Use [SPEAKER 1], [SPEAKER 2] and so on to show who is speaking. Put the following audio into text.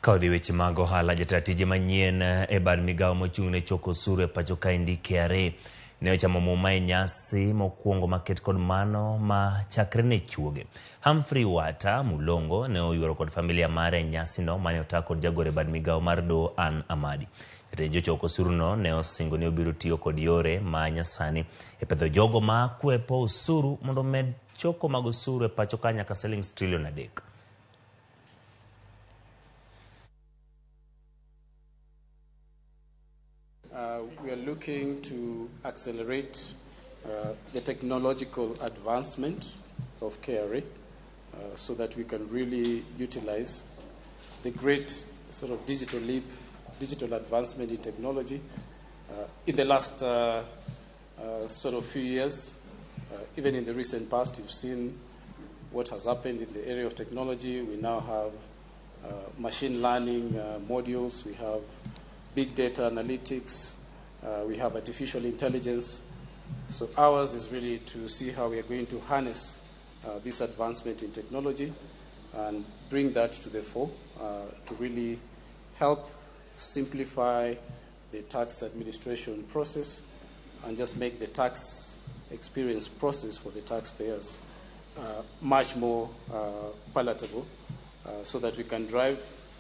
[SPEAKER 1] Ka odhi weche mag ohala, jataa tije manyien e bad migawo mochung' ne choko osuru e pacho kaendi KRA ne ochamo muma e nyasi mokwongo maket kod mano ma chakre ne chuoge. Humphrey Wata Mulongo ne oyuoro kod familia mare e nyasino mane ota kod jagoro e bad migawo mar doho Ann Amadi. Jatend jochok osuruno ne osingo ni obiro tiyo kod yore ma nyasani e pedho jogo ma kwepo osuru mondo omed choko mag osuru e pacho ka nyaka silings trilion 3.
[SPEAKER 2] We are looking to accelerate the technological advancement of KRA so that we can really utilize the great sort of digital leap, digital advancement in technology. In the last sort of few years, even in the recent past, you've seen what has happened in the area of technology. We now have machine learning modules, we have big data analytics, we have artificial intelligence. So ours is really to see how we are going to harness this advancement in technology and bring that to the fore to really help simplify the tax administration process and just make the tax experience process for the taxpayers much more palatable so that we can drive